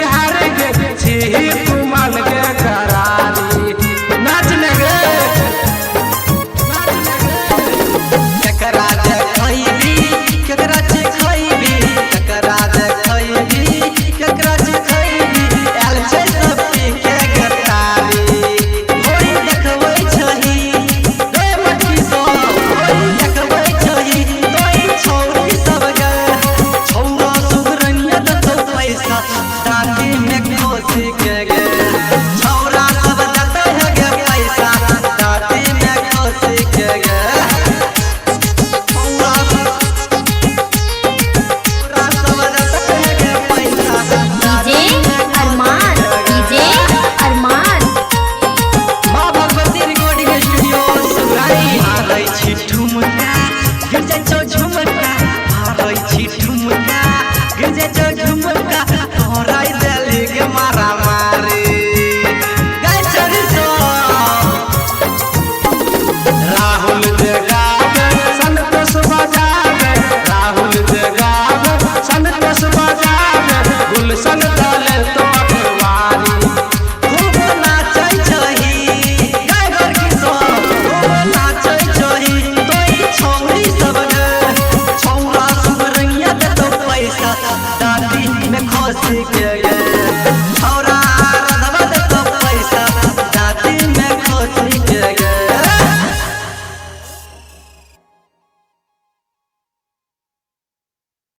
बिहार के छी कुमाल के करारी। नाच ले गे, नाच ले गे। केकरा देखैबी केकरा चिखैबी, केकरा देखैबी केकरा चिखैबी, आयल छै सब पी के गतारी। होई देखबै छही गे मटकी सब, होई देखबै छही तोई छौरी सब गे। छौरा सुगरनिया देतौ पैसा दाँती में खोसी के गे।